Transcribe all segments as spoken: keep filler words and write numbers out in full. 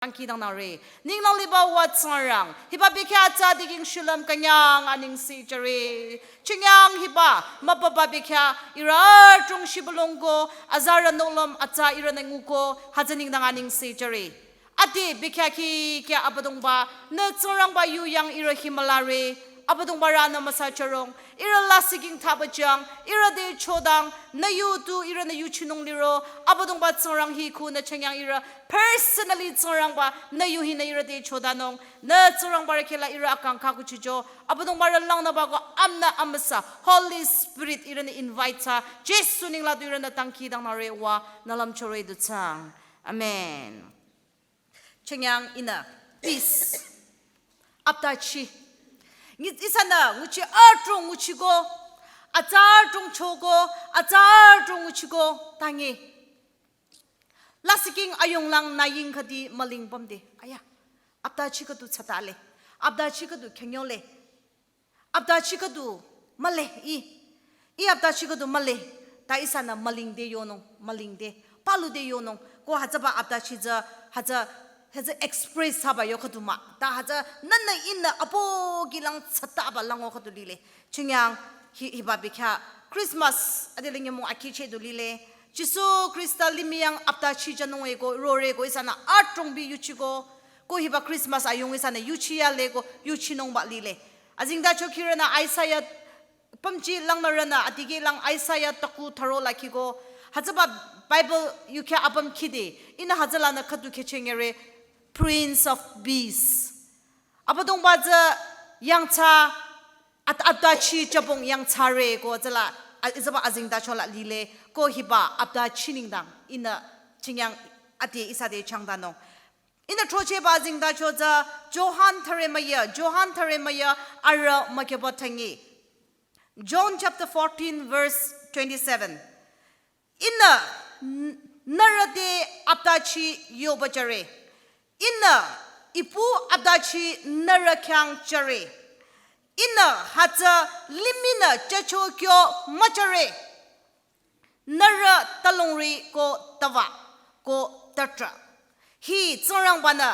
dangkhidangnangre. Ninglang liba wa Tsingrang, hiba bekhyah atsa dikengshilam künyang anengse jüre. Chingyang hiba mübüba bekhyah ihrü adrong shibülung ko, azarü nohlüm atsa ihrünü nguko, hütsü nengdang anengse jüre. Ade bekhyah khikya Abüdongba, nü Tsingrangba yu yang ihrü hi mülare. Abüdongba rünü müsajürong, ihrü lasih king thaba jang, ihrü te chodang, nü yu tu ihrünü yuchinung liro, Abüdongba Tsingrang hi khu nü chingyang ihrü personally Tsingrangba, nü yu hinü ihrü te chodanung, nü Tsingrangba rü khehla ihrü akang kha kuchijo, Abüdongba rü langnüba ko amnü amüsa, Holy Spirit ihrünü invite thsa, Jisu neng la du ihrünü dangkhidangnangre wa, nü lümchore du thsaang. Amen. Chingyang ihnü, peace. Aptachi. Ngi-, ihsanü nguchi adrong nguchiko, atsa adrong choko, atsa adrong nguchiko, tangi. Lasih king ayunglang nü ying khüdi müling pümde. Aya, aptachi khüdu tsatale. Aptachi khüdu khenyole. Aptachi khüdu mühle, ih. Ih aptachi khüdu mühle. Ta ihsanü mülingde yonung, mülingde. Palude yonung. Ko hütsüba aptachi tsü, hütsü, hütsü express thsaba yo khüdu mah. Ta hütsü nünü ihnü apo kilang tsataba lango khüdu lile. Chingyang hi, hiba bekhyah Christmas adeleng yamung akhicheh du lile. Jisu Khrista limih yang aptachi jünung eko, rore ko ihsanü adrong bi yuchiko. Ko hiba Christmas ayung ihsanü yuchi yale ko, yuchinungba lile. Azengtacho khirünü Isaiah pümji langnürünü adikehlang Isaiah taku tharo lakhi ko. Hütsüba Bible yukya apüm khide. Ihnü hütsülanü khüdu khehchengere Prince of Peace. Abüdongba tsü yangthsa at-, aptachi jübong yangthsare ko tsüla a-, hütsüba azengtacho la lile ko hiba aptachi nengdang ihnü chingyang ade ihsa te changdanung. Ihnü throchehba azengtacho tsü Johan thüre müya, Johan thüre müya arü mükyüba tangi. John chapter fourteen verse twenty-seven. Ihnü n-, nührü te aptachi yoba jüre. Ihnü ipu aptachi nührü khyang jüre. Ihnü hütsü limihnü jücho kyo müjüre. Nührü talongri ko tüwa ko tütrah. Hi Tsingrangbanü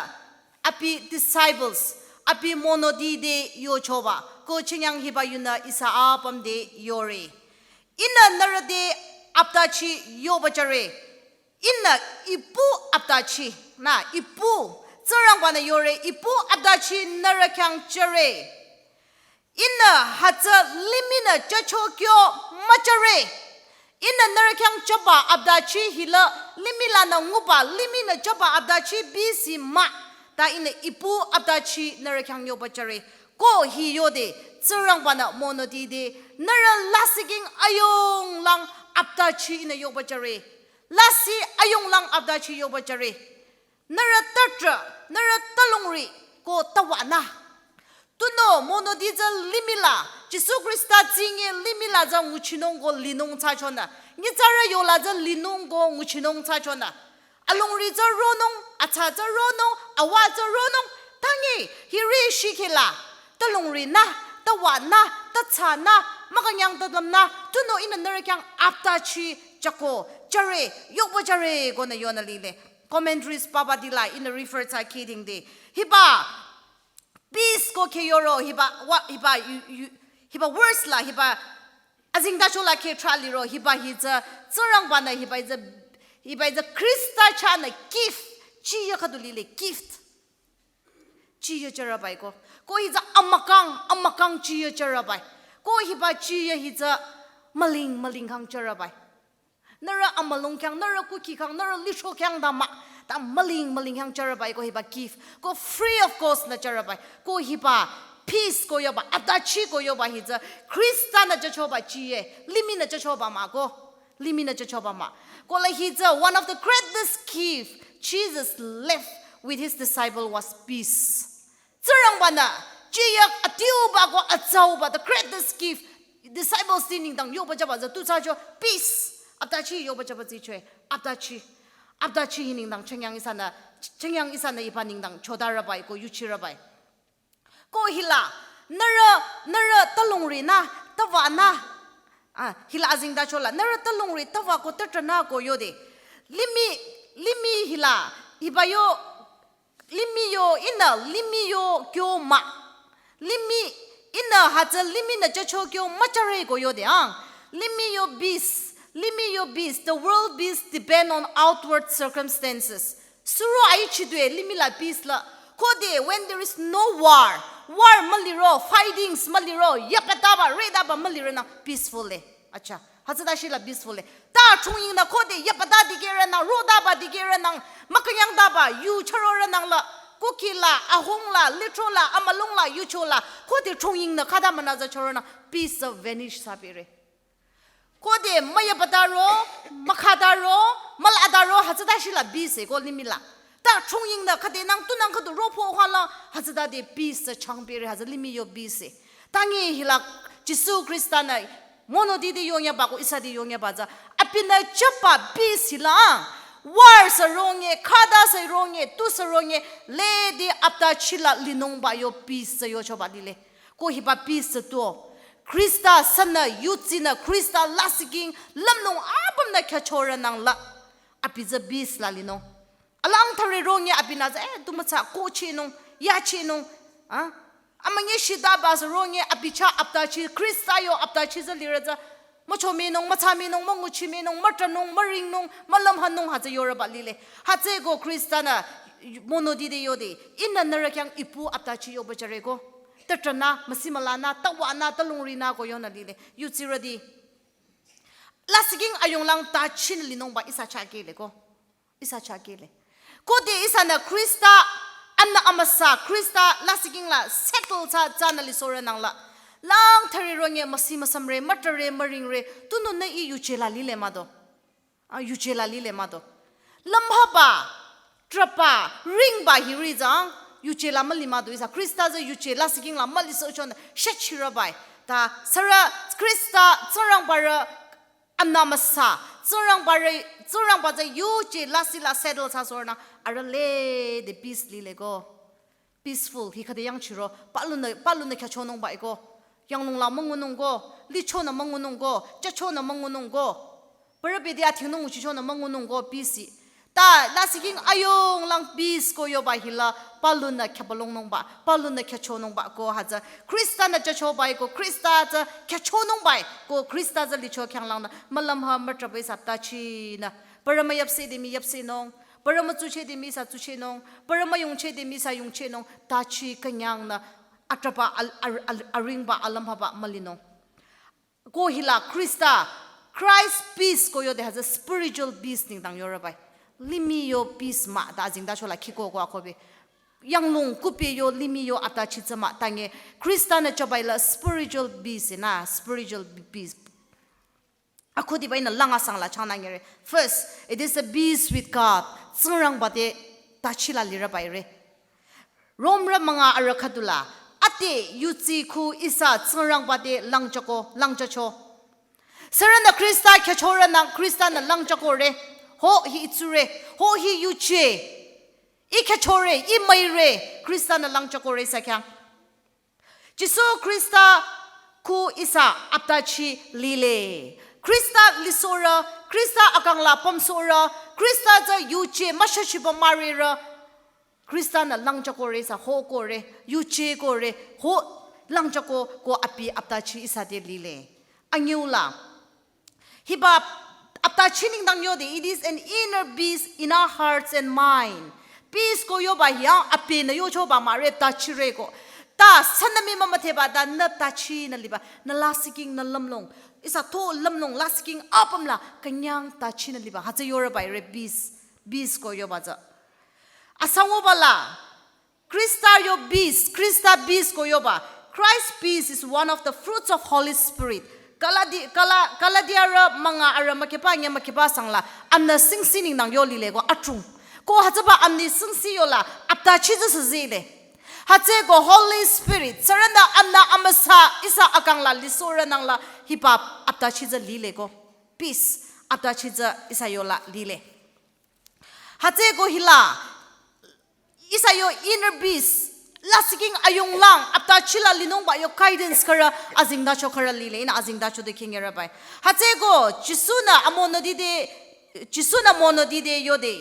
abi disciples, abi monoti te yochoba, ko chingyang hiba yunü ihsa apüm te yore. Ihnü nührü te aptachi yoba jüre. Ihnü ipu aptachi, nü ipu, Tsingrangbanü yore ipu aptachi nührü khyang jüre. Ihnü hütsü limihnü jücho kyo müjüre. Ihnü nührü khyang jüba aptachi hila limih lanü nguba limihnü jüba aptachi bisi mah. Ta ihnü ipu aptachi nührü khyang yoba jüre. Ko hi yode Tsingrangbanü monoti te nührü lasih king ayunglang aptachi ihnü yoba jüre. Lasih ayunglang aptachi yoba jüre. Nührü tütrah, nührü talongri ko tüwanü. Tunüo monoti tsü limih la, Jisu Khrista tsinge limih la tsü nguchinung ko linung thsachonü. Nyitsarü yola tsü linung ko nguchinung thsachonü. Alongri tsü ronung, atsa tsü ronung, awa tsü ronung, tangi hiri shikhe la. Talongrinü, tüwanü, tütsanü, mükünyang tüdümnü, tunüo ihnü nührü khyang aptachi jüko, jüre, yoba jüre konü yonü lile. Commentaries papa dila ihnü refer thsa kidingde. Hiba, peace ko khe yoro, hiba, wa, hiba, yu, yu, hiba verse la, hiba, azengtacho la khe trah liro, hiba hi tsü, Tsingrangbanü, hiba hi tsü, hiba hi tsü Khrista chahnü gift, chiya khüdu lile, gift. Chiya jürabai ko. Ko hi tsü amükang, amükang chiya jürabai. Ko hiba chiya hi tsü müling, müling kang jürabai. Nührü amülung khyang, nührü kukhi khyang, nührü licho khyang ta mah. Ta müling, müling khyang jürabai ko hiba gift. Ko free of cost nü jürabai. Ko hiba peace ko yoba, aptachi ko yoba hi tsü Khrista nü jüchoba chiye. Limih nü jüchoba mah ko. Limih nü jüchoba mah. Ko la hi tsü one of the greatest gift Jesus left with his disciple was peace. Tsingrangbanü, chiyak adiuba ko atsauba, the greatest gift, disciples ti nengdang yoba jüba tsü tu thsacho, peace. Aptachi yoba jüba tsichoe, aptachi. Aptachi hi nengdang chengyang ihsanü, chengyang ihsanü hiba nengdang chodarabai ko yuchirabai. Ko hila, nührü, nührü talongrinü, tüwanü. Ah, hila azengtacho la, nührü talongri, tüwa ko tütrahnü ko yode. Limih, limih hila, hiba yo, Ihnü limih yo kyo mah. Limih, ihnü hütsü limih nü jücho kyo müjüre ko yode ang. Limih yo peace, limih yo peace, the world peace depend on outward circumstances. Suro aichidue limih la peace la. Khode when there is no war, war müliro, fightings müliro, yapataba, redaba müliro nang peaceful le. Acha, hütsüta shila peaceful le. Ta chungying nü khode yapata dikehrü nang, rodaba dikehrü nang, mükünyangdaba, yu chürorü nang la, kuki la, ahung la, litro la, amülung la, yucho la, khode chungying nü khüta münüza chürorü nang, peace vanish thsapire. Khode müyapataro, mükhataro, mülataro, hütsüta shila peace ko limih la. Ta chungying nü khüde nang tu nang khüdu ropho hwa la, hütsütade peace changpire, hütsü limih yo peace. Tangi hila Jisu Khrista nü monoti te yongyaba ko ihsa te yongyaba tsü. Abinü jüba peace hila. War sü ronge, khüta sü ronge, tu sü ronge, lede apta chila linungba yo peace tsü yochoba lile. Ko hiba peace tsü tuo. Khrista sünü yutsinü Khrista lasihking lümlong apümnü khyüchorü nang la. Abi tsü peace la linung. Alang thare ronge abinü tsü, eh, tu mütsa ko chinung, ya chinung. Ah? Amünyi shitaba sü ronge abi chah apta chi, Khrista yo apta chi tsü lire tsü. Mücho minung, mütsa minung, münguchi minung, mütranung, müringnung, mülümhanung hütsü yoreba lile. Hütsüeko Khrista nü monoti te yode, ihnü nührü khyang ipu apta chi yoba jüre ko. Tütranü, müsimülanü, tawanü, talungrinü ko yonü lile. Yutsirüti. Lasihking ayunglang ta chinü linungba ihsa chah kehle ko. Ihsa chah kehle. Khode ihsanü Khrista, anü amüsa, Khrista lasihking la settle thsa, thsanü lisohrü nang la. Lang thare ronge müsi müsamre, mütrare, müringre, tunüo nü ih yuje la lile mah do. Ah, yuje la lile mah do. Lümhaba, traba, ringba hiri tsang, yuje la müli mah do ihsa. Khrista tsü yuje lasihking la mülisohchonü, shechirübai. Ta, sürü Khrista, Tsingrangbarü, anü amüsa, Tsingrangbarü, Tsingrangba tsü yuje lasih la settle thsasohrünü, arüh lede peace lile ko. Peaceful, hi khüde yangchiro, palunü, palunü khyüchonungba iko. Yanglung la müngunung ko, lichonü müngunung ko, jüchonü müngunung ko. Parü bede athingnung nguchichonü müngunung ko, peace. Ta, lasihking ayunglang peace ko yoba hila, palunü khyübalongnungba, palunü khyüchonungba ko hütsü. Khrista nü jüchoba iko, Khrista tsü khyüchonungba iko, Khrista tsü licho khyanglangnü, mülümha mütraba ihsa apta chinü. Parü müyapseh de mii yapsehnung, parü mütsucheh de mii ihsa tsuchehnung, parü müyungcheh de mii ihsa yungchehnung, ta chi künyangnü, atraba al-, al-, al-, aringba alümhaba mülinung. Ko hila Khrista, Christ peace ko yode hütsü spiritual peace nengdang yorübai. Limih yo peace mah ta azengtacho la khiko ko akohbi. Yanglung kupi yo limih yo apta chi tsü mah tange. Khrista nü jübai la spiritual peace nü, spiritual peace. Akhudiba ihnü lang asang la changnü ngere. First, it is a peace with God. Tsingrangba te ta chi la lirübaire. Romrü münga arüh khüdula, ade yutsi khu ihsa Tsingrangba te langjüko, langjücho. Sürünü Khrista khyüchorü nang Khrista nü langjükore. Ho hi itsurü, ho hi yuje. Ih khyüchorü, ih müire, Khrista nü langjükore ihsa khyang. Jisu Khrista khu ihsa apta chi lile. Khrista lisohrü, Khrista akang la pümsohrü, Khrista tsü yuje müshachiba mürirü. Khrista nü langjükore ihsa ho kore, yuje kore, ho langjüko ko abi apta chi ihsa te lile. Anyüla. Hiba apta chi nengdang yode, it is an inner peace in our hearts and mind. Peace ko yoba hia, abinü yochoba mahre ta chire ko. Ta sünü mii mümüdheba ta nü ta chinü liba, nü lasihking nü lümlong. Ihsa to lümlong lasihking apüm la künyang ta chinü liba. Hütsü yorübaire peace, peace ko yoba tsü. Asangoba la, Khrista yo peace, Khrista peace ko yoba. Christ peace is one of the fruits of Holy Spirit. Galati-, Gala-, Galatiarü münga arüh mükheba nge mükheba sangla, amnü singsi nengdang yo lile ko atung. Ko hütsüba amni singsi yola, apta chi tsü süzile. Hütsüeko Holy Spirit, sürünü amnü amüsa ihsa akang la lisohrü nang la hiba apta chi tsü lile ko. Peace, apta chi tsü ihsa yola lile. Hütsüeko hila, ihsa yo inner peace, lasihking ayunglang, apta chi la linungba yo guidance khürü, azengtacho khürü lile, ihnü azengtacho de khingerübai. Hütsüeko, Jisu nü amonoti te, Jisu nü monoti te yode.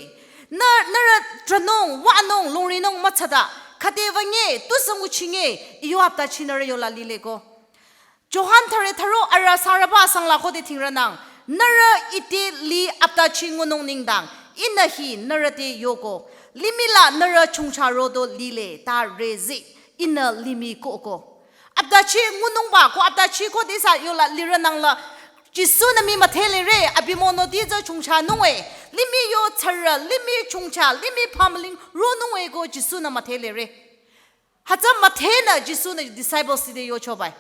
Nü, nührü tranung, wanung, lungrinung mütsata, Khüde wünge, tusü nguchinge, iyo aptachi nührü yola lile ko. Johan thüre thüro arü sürüba asang la khode thingrünang. Nührü ite li aptachi ngunung nengdang. Ihnü hi nührü te yoko. Limih la nührü chongcha rodo lile ta rüzi. Ihnü limih kohko. Aptachi ngunungba ko aptachi khode ihsa yola lirünang la. Jisu-nü mii müdhelere, abi monoti tsü chongcha nunge. Limih yo tsürü, limih chongcha, limih pümling ronunge ko Jisu-nü müdhelere. Hütsü müdhenü Jisu-nü disciples ti te yochobai.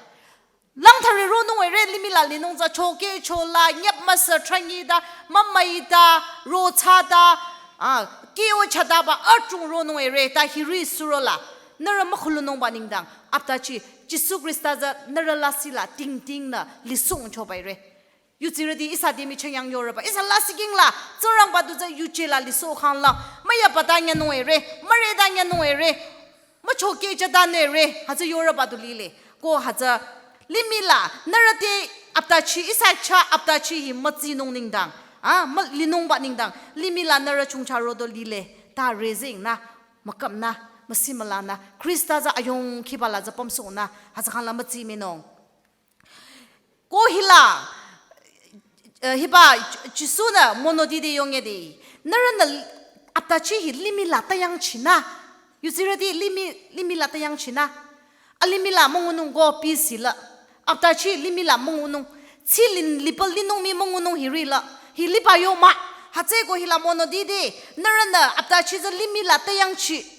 Lang thüre ronungere limih la linung tsü choke chola, nyap müsü trangi ta, mümüi ta, rothsa ta, ah, kyo chata ba achung ronungere ta hiri surola. Nührü mükhulunungba nengdang, aptachi, Jisu Khrista tsü nührü lasih la tingtingnü lisung chobaire. Yutsirüti ihsa te micheng yang yorüba. Ihsa lasih king la, Tsingrangba du tsü yuje la lisoh khanglang. Müyaba ta nyanungere, müreda nyanungere, müchoke chata nüre, hütsü yorüba du lile. Ko hütsü limih la, nührü te aptachi, ihsa chah aptachi hi mütsinung nengdang. Ah, mü linungba nengdang. Limih la nührü chongcha rodo lile. Ta rüzing nü, mükam nü, müsimüla nü. Khrista tsü ayong khiba la tsü pümsoh nü, hütsü khangla mütsi minung. Ko hila, eh, hiba J-, Jisu-nü monoti te yonge de. Nührünü aptachi hi limih la tayangchi nü. Yutsirüti limih, limih la tayangchi nü. A limih la müngunung ko peace la. Aptachi limih la müngunung. Tsi lin lipa linung mii müngunung hiri la. Hi liba yo mah. Hütsüeko hila monoti te. Nührünü aptachi tsü limih la tayangchi.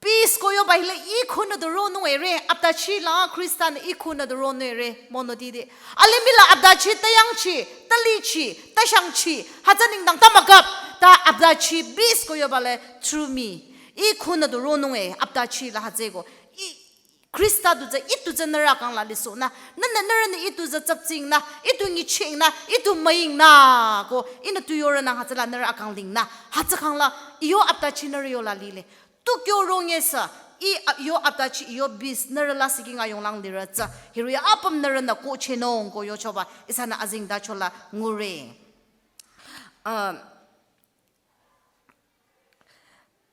Peace ko yoba hile ih khunü du ronungere, aptachi la Khrista-nü ih khunü du ronungere, monoti te. A limih la aptachi tayangchi, talichi, tashangchi, hütsü nengdang ta mükap, ta aptachi peace ko yoba le through me. Ih khunü du ronunge, aptachi la hütsüeko. Ih, Khrista du tsü, ih du tsü nührü kang la lisoh nü, nü, nü, nührünü ih du tsü tsaptsing nü, ih du nyicheng nü, ih du müing nü, ko, ihnü tu yorünang hütsü la nührü kang ling nü, hütsü khangla, iyo aptachi nührü yola lile. Tu kyo rongesü, ih a-, iyo aptachi, iyo peace, nührü lasih king ayonglang lirü tsü, hiri apüm nührünü kohchehnung ko yochoba, ihsanü azengtachola ngure. Um,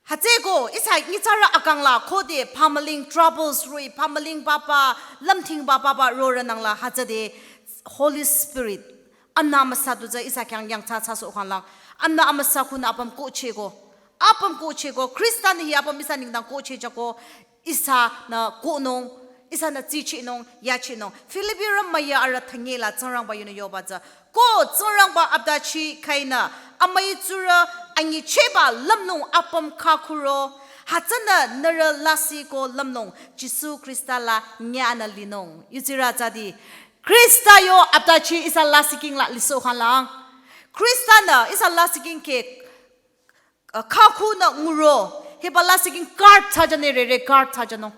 Hütsüeko, ihsa nyitsarü akang la, khode, pümling troubles roh-i, pümling papa, lümthing papa, papa, rorünang la, hütsüde, Holy Spirit, Anbü Amüsa du tsü ihsa khyang yangthsa thsasoh khanglang, Anbü Amüsa khunü apüm kohchehko, apüm kohchehko, Khrista-nü hi apüm ihsa nengdang kohchehjüko, ihsanü kohnung, ihsanü tsichehnung, yachehnung. Filipirü müya arüh thünye la Tsingrangba yunü yoba tsü. Ko Tsingrangba aptachi khainü, amüi tsurü anyichehba lümnung apüm khakhuro, hütsünü nührü lasih ko lümnung, Jisu Khrista la nyanü linung. Yutsirü tsüdi, Khrista yo aptachi ihsa lasih king la lisoh khanglang. Khrista-nü ihsa lasih king ke uh, khakhunü nguro, hiba lasih king guard thsajüne rere guard thsajünung.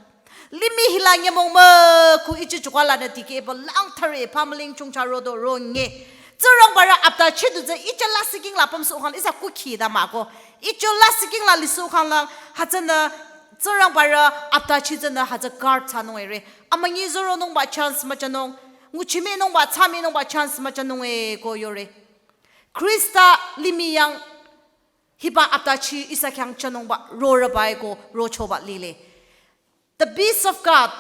Limih hila nyümong mükhu ichi chukwa lanü dikehba lang thüre, pümling chongcha rodo ronge. Tsingrangbarü aptachi du tsü ichi lasih king la pümsoh khang ihsa kukhi ta mah ko. Ichi lasih king la lisoh khanglang, hütsünü Tsingrangbarü aptachi tsünü hütsü guard thsanung ere. Amünyi zoronungba chance müjünung. Nguchimehnungba, thsamehnungba chance müjünunge ko yore. Khrista limih yang hiba aptachi ihsa khyang jünungba rorübai ko rochoba lile. The peace of God.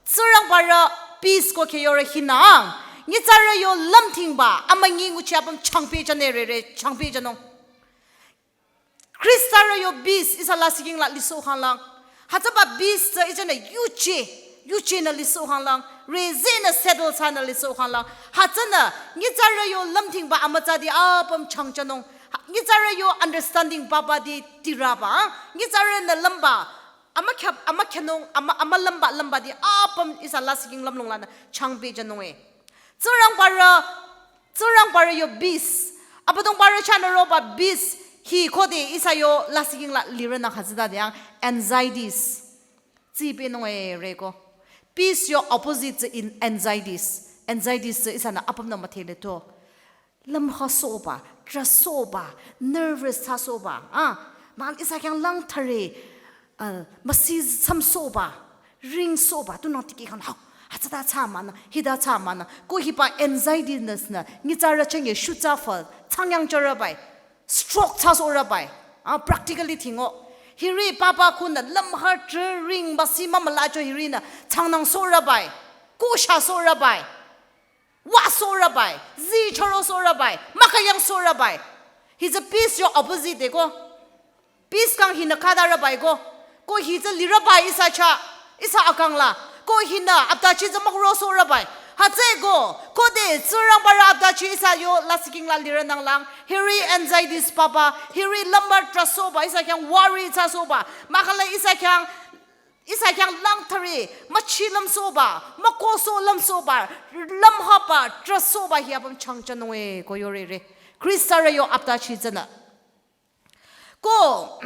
Tsingrangbarü peace ko khe yore hinang. Nyitsarü yo lümthingba, amünyi nguchi apüm changpehjüne rere, changpehjünung. Khrista-rü yo peace ihsa lasih king la lisoh khanglang. Hütsüba peace tsü ichihnü yuje, yujenü lisoh khanglang. Rezenü settle thsanü lisoh khanglang. Hütsünü nyitsarü yo lümthingba amütsadi apüm changjünung. Ha, nyitsarü yo understanding papa di tiraba. Nyitsarünü lümba amükhya, amükhyanung, amü, amülümba lümba di apüm ihsa lasih king lümlong lanü changpehjünunge. Tsingrangbarü, Tsingrangbarü yo peace. Abüdongbarü chahnü roba peace. Hi khode ihsa yo lasih king la lirünü hütsütade yang anxieties. Tsipehnunge reko. Peace yo opposite tsü in anxieties. Anxieties tsü ihsanü apümnü müdhele to. Lümkhasohba, trahsohba, nervous thsasohba, ah, mahkhang ihsa khyang lang thüre, ah, müsi samsohba, ringsohba, tunang tikeh khang, ha, hütsüta thsa mah nü, hita thsa mah nü, ko hiba anxiety-ness nü, nyitsarü chünye shutsa fü, thsangyang jürübai, stroke thsasohrübai, ah, practically thingo, Hiri papa khunü lümha trü ring basi mama la cho hirinü changnang so rabai. Kusha so rabai. Wa so rabai. Zi choro so rabai. Makayang so rabai. Hi tsü peace yo opposite ko. Peace kang hinü khüta rabai ko. Ko hi tsü li rabai ihsa chah. Ihsa akang la. Ko hinü aptachi tsü makro so rabai. Hütsüeko, khode Tsingrangba rü aptachi ihsa yo lasih king la lirü nanglang. Hiri anxieties papa, hiri lümha trüsohba, ihsa khyang worry thsasohba. Mahkhang la ihsa khyang, ihsa khyang lang thare, müchi lümsohba, mükohsoh lümsohba, lümhaba trüsohba hi apüm changchanunge ko yorere. Khrista rü yo aptachi tsünü. Ko,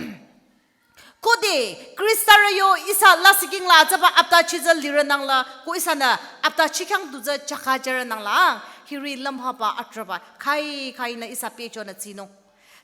khode Khrista rü yo ihsa lasih king la tsüba aptachi tsü lirü nangla, ko ihsanü aptachi khyang du tsü chaka jürü nangla, hiri lümhaba atraba, khai, khainü ihsa pehchonü tsinung.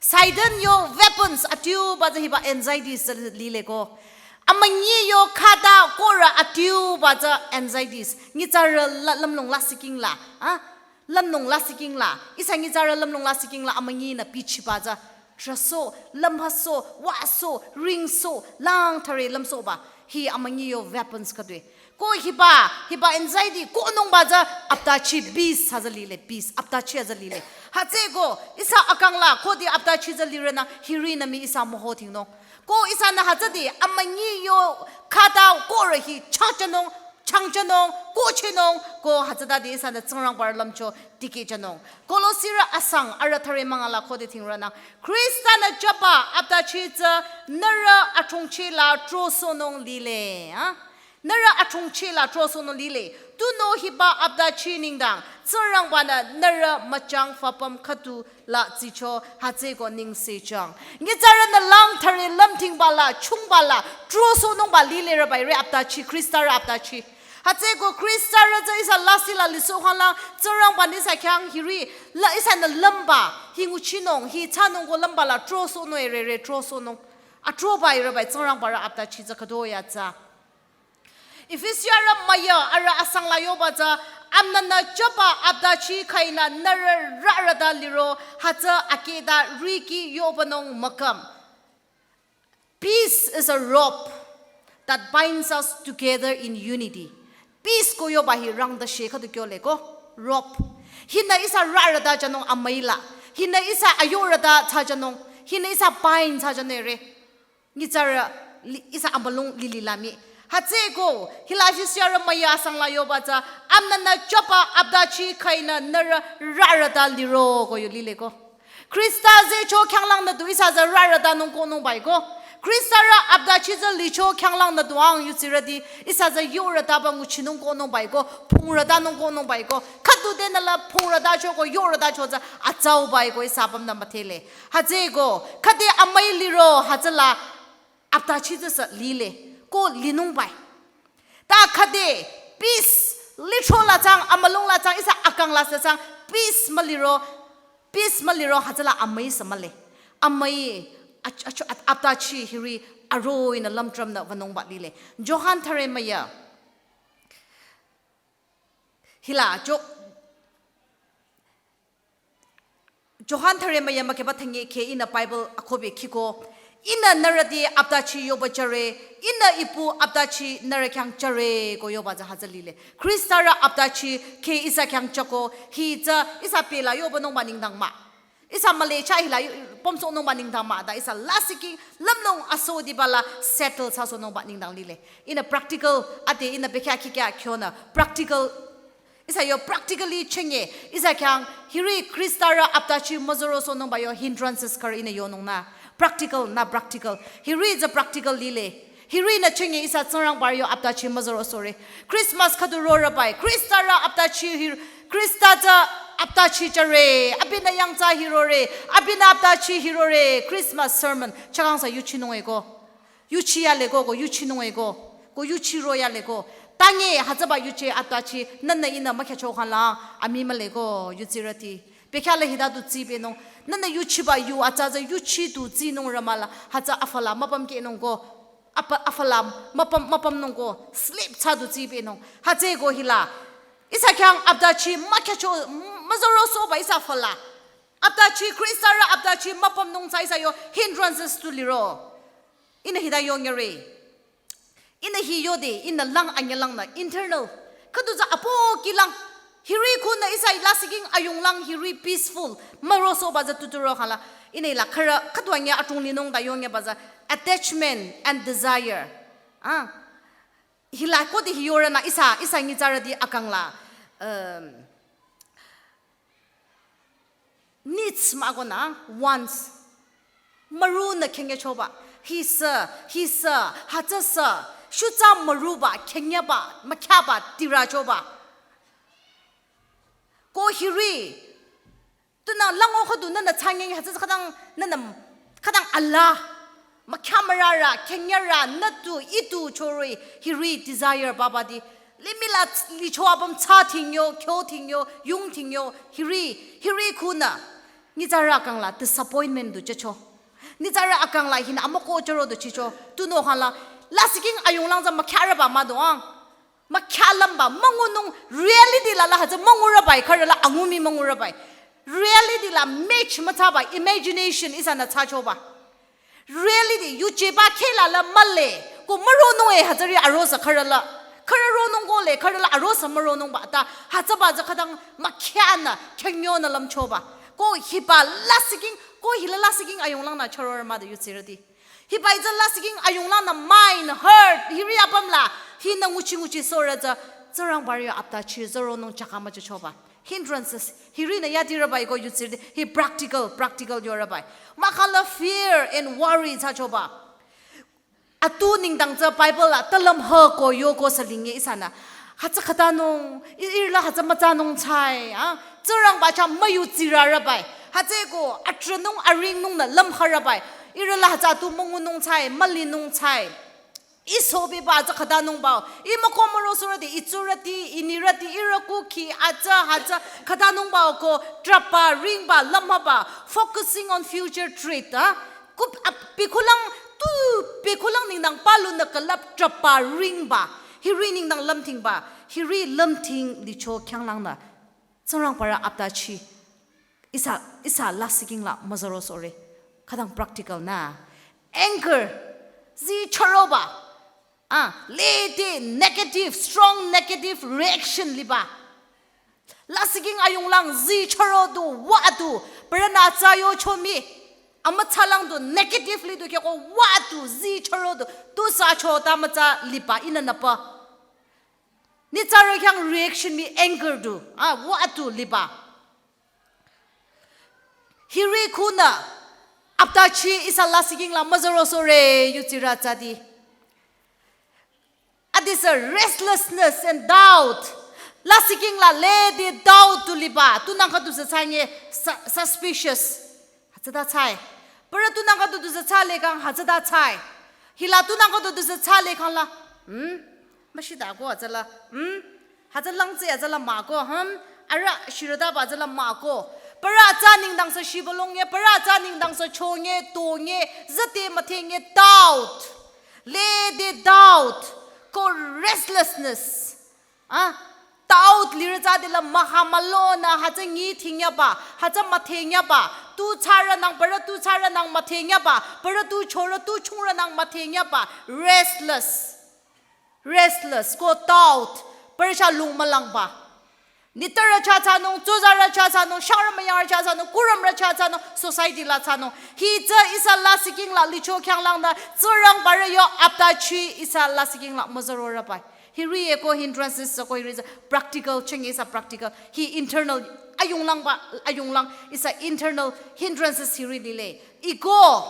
Satan yo weapons adiuba tsü hiba anxieties tsü lile ko. Amünyi yo khüta korü adiuba tsü anxieties. Nyitsarü la, lümlong lasih king la, ha? Lümlong lasih king la, ihsa nyitsarü lümlong lasih king la amünyinü bichiba tsü. Trüsoh, lümhasoh, wasoh, ringsoh, lang thare lümsohba. Hi amünyi yo weapons khüdue. Ko hiba, hiba anxiety kohnungba tsü aptachi peace hütsü lile, peace, aptachi hütsü lile. Hütsüeko, ihsa akang la, khode aptachi tsü lirünü, hirinü mii ihsa müho thingnung. Ko ihsanü hütsüde amünyi yo khüta korü hi changchanung, changchanung, kohchehnung, ko hütsütade ihsanü Tsingrangba rü lümcho dikehchanung. Kolosirü asang arü thare münga la khode thingrünü. Khristanü jüba aptachi tsü nührü athongchi la trosohnung lile, ha? Nührü athongchi la trosohnung lile. Tunüo hiba aptachi nengdang, Tsingrangbanü nührü müchang fapüm khüdu la tsicho hütsüeko nengsechang. Nyitsarünü lang thare lümthingba la, chungba la, trosohnungba lile rabai re aptachi, Khrista rü aptachi. Hütsüeko Khrista rü tsü ihsa lasih la lisoh khanglang, Tsingrangbanü ihsa khyang hiri, la ihsanü lümba, hi nguchinung, hi thsanung ko lümba la trosohnung erere trosohnung. Atroba irabai Tsingrangba rü aptachi tsü khüdu ya tsü. Efesiarü müya arü asang la yoba tsü, amünyinü jüba aptachi khainü nührü rürüta liro, hütsü akehta riki yobanung müküm. Peace is a rope that binds us together in unity. Peace ko yoba hi rangda she khüdu kyole ko, rope. Hinü ihsa rürüta jünung amüi la. Hinü ihsa ayorüta thsajünung. Hinü ihsa bind thsajünung re. Nyitsarü li-, ihsa amülung lili la mii. Hütsüeko, hila Efesiarü müya asang la yoba tsü, amünyinü jüba aptachi khainü nührü rürüta liro ko yo lile ko. Khrista zehcho khyanglangnü du ihsa tsü rürütanung kohnungbai ko. Khrista rü aptachi tsü licho khyanglangnü du ang yudsirüti ihsa tsü yorütaba nguchinung kohnungbai ko, phungrütanung kohnungbai ko. Khüdu denü la phungrütacho ko yorütacho tsü atsaubai ko ihsa apümnü müdhele. Hütsüeko, khüde amüi liro hütsüla aptachi tsü sü lile, ko linungbai. Ta khüde peace licho la chang, amülung la chang, ihsa akang la sü chang, peace müliro, peace müliro hütsüla amüi sü mühle. Amüi, ach-, ach-, at-, aptachi hiri aroinü lümtrümnü wünungba lile. Johan thare müya. Hila, Jo-, Johan thare müya mükheba thüngi khe ihnü Bible akohbe khiko. Ihnü nührü te aptachi yoba jüre, ihnü ipu aptachi nührü khyang jüre ko yoba tsü hütsü lile. Khrista rü aptachi khe ihsa khyang jüko, hi tsü ihsa pela yobanungba nengdang mah. Ihsa müle chah hila yo-, pümsohnungba nengdang mah, ta ihsa lasih king lümlong asodiba la settle thsasohnungba nengdang lile. Ihnü practical, ade ihnü bekhyah kihkhyah kyonü practical ihsa yo practically chenge, ihsa khyang hiri Khrista rü aptachi müzorosohnungba yo hindrances khürü ihnü yonungnü. Practical, nü practical. Hiri tsü practical lile. Hirinü chenge ihsa Tsingrangba rü yo aptachi müzorosohre. Christmas khüdu rorübai. Khrista rü aptachi hir-, Khrista tsü aptachi jüre. Abinü yangthsa hirore. Abinü aptachi hirore. Christmas sermon. Chakang sü yuchinung eko. Yuchi yale ko, ko yuchinung eko, ko yuchiro yale ko. Tange hütsüba yuchi aptachi, nühnü ihnü mükhyücho khanglang, amii mühle ko, yudsirüti. Bekhyah la hita du tsipehnung, nühnü yuchiba yu atsa tsü yuchi du tsinung rümüla, hütsü afü la müpümkehnung ko, apa-, afü la müpüm, müpümnung ko, slip thsa du tsipehnung. Hütsüeko hila, ihsa khyang aptachi mükhyücho, müzorosohba ihsa afü la. Aptachi, Khrista rü aptachi müpümnung tsü ihsa yo hindrances tu liro. Ihnü hita yonyere. Ihnü hi yode, ihnü lang anyelang nü internal. Khüdu tsü apohki lang. Hiri khunü ihsa lasihking ayunglang hiri peaceful. Mürosohba tsü tuturo khala. Ihnü la khürü khüdu anye atung linung ta yonyeba tsü attachment and desire. Ah. Hila khode hi yorünü ihsa, ihsa nyitsarüti akang la. Um, needs mah ko nü, wants. Mürunü khenyechoba. Hi sü, hi sü, hütsü sü. Shutsa müruba, khenyeba, mükhyaba, tirachoba. Ko hiri. Tunü lango khüdu nünü thsange hütsü khütang nünü khütang ala. Mükhyamürarü, khenyerü, nü tu, i tu chorü, hiri desire baba di. Limih la licho apüm tsa thingyo, kyo thingyo, yung thingyo, hiri, hiri khunü. Nyitsarü akang la disappointment du checho. Nyitsarü akang la hinü amoko choro du chicho. Tunüo khala, lasihking ayunglang tsü mükhyaroba mah doang. Mükhya lümba, müngunung reality la la hütsü müngurübai, khürü la angumi müngurübai. Reality la match müthsaba, imagination ihsanü thsachoba. Reality, yujeba kheh la la mühle, ko müronung e hütsüri arosa khürü la. Khürü ronung kohle, khürü la arosa müronungba ta, hütsüba tsü khütang mükhyanü, khenyonü lümchoba. Ko hiba lasihking, ko hila lasihking ayunglang nü chororü mah de yutsirüti. Hiba itsü lasihking ayunglang nü mind, heart, hiri apüm la, hinü nguchi nguchisohrü tsü, Tsingrangbarü yo aptachi, tsüronung chaka müchichoba. Hindrances, hirinü yadirübai ko yutsirüti, hi practical, practical yorübai. Mahkhang la fear and worry thsachoba. Atu nengdang tsü Bible la, talüm hüko yoko salinge ihsanü. Hütsü khütanung, i-, ihrü la hütsü mütsanung thsai, ah, Tsingrangba chah müyutsirürübai. Hütsüeko, atrünung aringnung nü lümharübai. Ihrü la hütsü atu müngunung thsai, mülinung thsai. Isohbiba tsü khütanungba. I müko mürosohrüti, itsurüti, inirüti, ihrü kukhi, atsü, hütsü, khütanungba ko, trüpba, ringba, lümhaba. Focusing on future threat, ah. Kup, ap-, pikhulang, tu, pikhulang nengdang palunü külüp trüpba, ringba. Hiri nengdang lümthingba. Hiri lümthing licho khyanglangnü. Tsingrangbarü aptachi. Ihsa, ihsa lasihking la müzürosohre. Khütang practical nü. Anger. Zi chüroba. Ah, lede negative, strong negative reaction liba. Lasihking ayunglang zi chüro du, wa du, parünü atsa yocho mii. Amütsalang du, negatively du khyako wa du, zi chüro du, tu sa cho ta mütsa liba, ihnü nüpa. Nyitsarü khyang reaction mii anger du, ah, wa du liba. Hiri khunü, aptachi ihsa lasihking la müzürosohre yutsirü tsüti. Adisü restlessness and doubt. Lasihking la lede doubt tu liba, tunang khüdu sü thsange su-, suspicious. Hütsüta thsai. Parü tunang khüdu du sü thsale kang hütsüta thsai. Hila tunang khüdu du sü thsale kang la. Hmm? Müshita ko hütsüla. Hmm? Hütsü langtse hütsüla mah ko. Hmm? Arüh shirütaba hütsüla mah ko. Parü atsa nengdang sü shibülung ye, parü atsa nengdang sü chonge, tonge, züte müthenge doubt. Lede doubt. Ko restlessness. Ah, doubt lirü tsü dela maha malonü hütsü nyi thingyaba, hütsü müthengyaba, tu thsarünang parü tu thsarünang müthengyaba, parü tu chorü tu chungrünang müthengyaba, restless. Restless, ko doubt, parü chah lung mülangba. Nitpürü chah thsanung, tsuzarü chah thsanung, shangrü müyangrü chah thsanung, kurümrü chah thsanung, society la thsanung. Hi tsü ihsa lasihking la licho khyanglangnü, Tsingrangbarü yo aptachi ihsa lasihking la müzürorübai. Hiri eko hindrances sü ko hiri tsü practical, cheng ihsa practical. Hi internal, ayunglangba, ayunglang, ihsa internal hindrances hiri lile. Ego,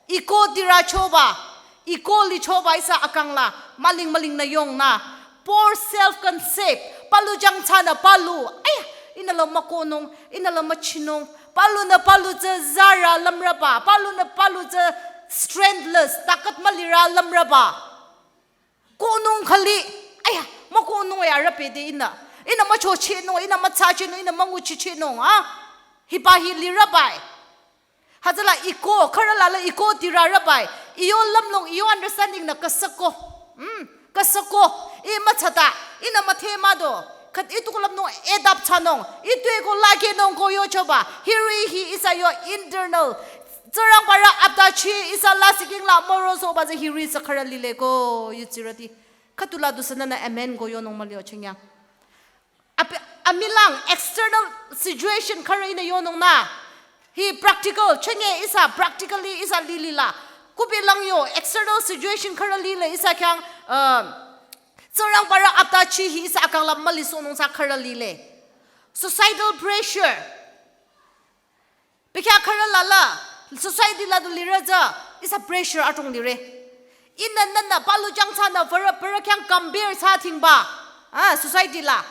ego tirachoba, ego lichoba ihsa akang la, müling mülingnü yongnü. Poor self-concept, palu jangthsanü palu. Aya, ihnü la mükohnung, ihnü la müchinung. Palunü palu tsü zarü lümrüba, palunü palu tsü strengthless, takat mülirü lümrüba. Kohnung khali, aya, mükohnung ya rüpede ihnü. Ihnü müchochinung, ihnü müthsachinung, ihnü münguchichinung, ah. Hiba hi lirübai. Hütsüla ego, khürü la la ego tirarübai. Iyo lümlong, iyo understanding nü kasako. Hmm, kasako. I müthsata, ihnü müthe mah do. Khat itu ko lümnung add up thsanung. Itu eko lakehnung ko yochoba. Hiri hi ihsa yo internal Tsingrangbarü aptachi ihsa lasihking la mürosohba tsü hiri sü khürü lile ko yutsirüti. Khütula dusü nünü amen ko yonung mülio chengyang. Abi, amilang external situation khürü ihnü yonung nü. Hi practical, chenge ihsa practically ihsa lilila. Kupi lang yo external situation khürü lile ihsa khyang, uh, Tsingrangbarü aptachi hi ihsa akang la mülisohnung sü khürü lile. Societal pressure. Bekhyah khürü lala, society la du lirü tsü, ihsa pressure adrong lire. Ihnü nünü palu jang thsanü parü, parü khyang compare thsa thingba. Ah, society la.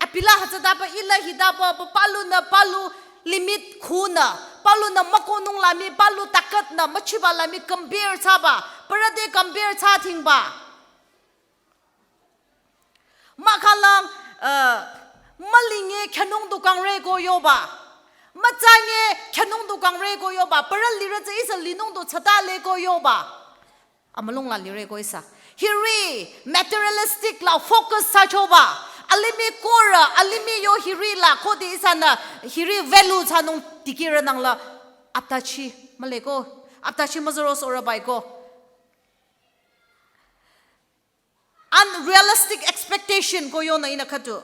Abila hütsütaba ila hitaba, pa-, palunü palu limit khunü, palunü mükohnung la mii, palu takat nü müchiba la mii compare thsaba, parü te compare thsa thingba. Mahkhang, uh, mülinge khyünung du kangre ko yoba. Mütsange khyünung du kangre ko yoba. Parü lirü tsü ihsa linung du thsatale ko yoba. Amülung la lire ko ihsa. Hiri materialistic la focus thsachoba. Alimih korü, alimih yo hiri la khode ihsanü hiri value thsanung dikehrünang la aptachi mühle ko. Aptachi müzürosohrübai ko. Unrealistic expectation ko yonü ihnü khüdu.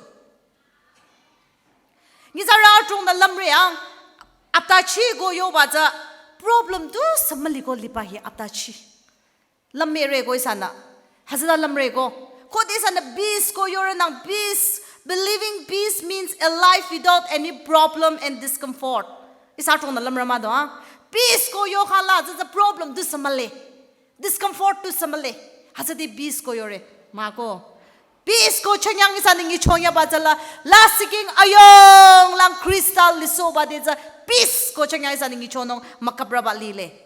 Nyitsarü adrongnü lümre ang, aptachi ko yoba tsü problem tusü müli ko liba hi aptachi. Lümre ko ihsanü. Hütsüta lümre ko. Khode ihsanü peace ko yorünang peace. Believing peace means a life without any problem and discomfort. Ihsa adrongnü lümre mah do, ah. Peace ko yokhang la, tsü tsü problem tusü mühle. Discomfort tusü mühle. Hütsüde peace ko yore. Mah ko. Peace ko chengyang ihsanü nyichonyaba tsüla. Lasihking ayonglang Khrista lisohba te tsü. Peace ko chengyang ihsanü nyichonung müküprüba lile.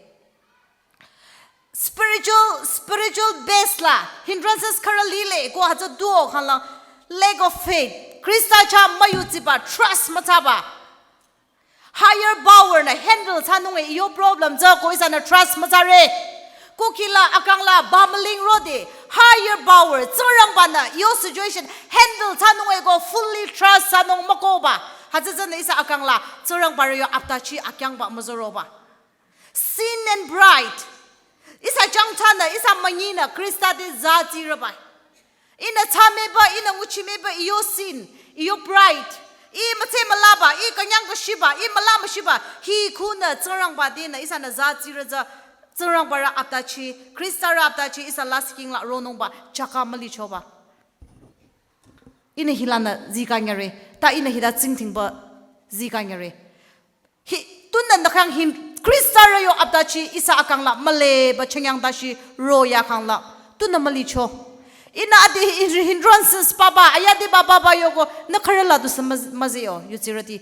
Spiritual, spiritual base la hindrances khürü lile ko hütsü duo khanglang. Lack of faith. Khrista chah müyutsiba, trust müthsaba. Higher power nü handle thsanung e iyo problem tsü ko ihsanü trust müthsare. Kukhila akang la bamüling rode higher power Tsingrangbanü iyo situation handle thsanung e ko fully trust thsanung mükohba. Hütsü tsünü ihsa akang la Tsingrangbarü yo aptachi akyangba müzüroba. Sin and pride. Ihsa jangthsanü, ihsa münyinü Khrista te zatsirübai. Ihnü thsameba, ihnü nguchimeba, iyo sin, iyo pride. Ih mütse mülaba, ih künyang kashiba, ih müla müshiba. Hi khunü Tsingrangba tenü ihsanü zatsirü tsü, Tsingrangbarü aptachi, Khristarü aptachi ihsa lasihking la ronungba chaka mülichoba. Ihnü hilanü zikanyare, ta ihnü hita tsingdhingba zikanyare. Hi, tunü nü khyang hin, Khristarü yo aptachi ihsa akang la mühleba chengyang tashi roya khangla. Tunü mülicho. Ihnü ade hin, hindrances papa, ayade papa ba yoko, nü khürü la tusü müz-, müzio, yutsirüti.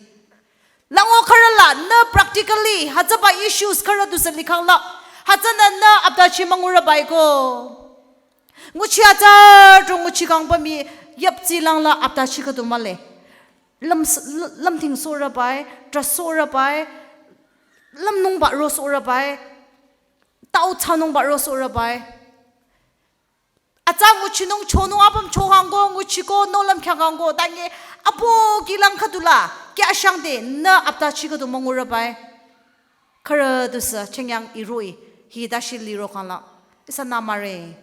Lango khürü la, nü practically, hütsüba issues khürü tusü likhangla. Hütsünü nü aptachi müngurübai ko. Nguchi atsarü nguchi kangba mii, yaptsi langla aptachi khüdu mühle. Lüm s-, l-, lümdhingsohrübai, trahsohrübai, lümnungba rosohrübai, tau thsanungba rosohrübai. Atsa nguchinung chonung apüm chohangko, nguchiko, nohlüm khyangangko, tangi, apo kilang khüdula, kya shangde, nü aptachi khüdu müngurübai. Khürü tusü, chengyang irui, hi tashi liro khangla, ihsa nü müre.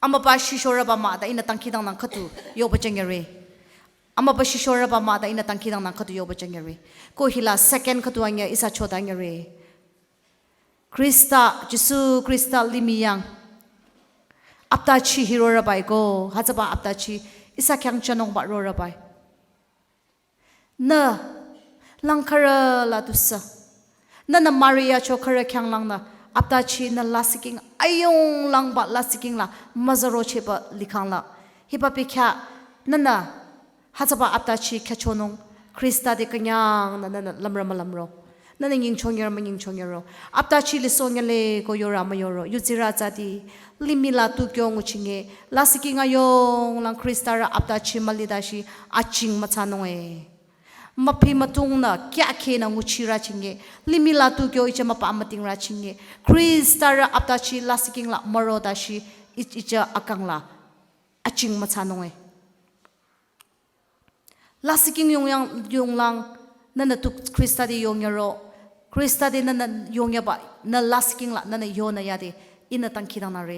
Amüba shishorüba mah ta ihnü dangkhidangnang khüdu yoba chengyare. Amüba shishorüba mah ta ihnü dangkhidangnang khüdu yoba chengyare. Ko hila second khüdu anyü ihsa chodanyare. Khrista, Jisu Khrista limih yang. Aptachi hirorübai ko, hütsüba aptachi ihsa khyang chanungba rorübai. Nü, lang khürü la tusü. Nünü Maria cho khürü khyanglangnü, aptachi nü lasihking, ayonglangba lasihking la, müzürochehba likhangla. Hiba bekhyah, nünü, hütsüba aptachi khyüchonung, Khrista te künyangnü, nünü, lümrü mülümro. Nünü nyingchongyar münyingchongyaro. Aptachi lisohnyale ko yora müyoro. Yutsirü tsati. Limih la tu kyo nguchinge. Lasihking ayonglang Khristarü aptachi mülidashi aching müthsanunge. Müphi mütungnü kya khenü nguchirü chinge. Limih la tu kyo icha müpa mütingrü chinge. Khristarü aptachi lasihking la mürodashi ich-, icha akang la. Aching müthsanunge. Lasihking yongyang, yonglang, nünü tu Khrista te yongyaro, Khrista te nünü yongyaba, nü lasih king la nünü yonü yade, ihnü dangkhidangnangre.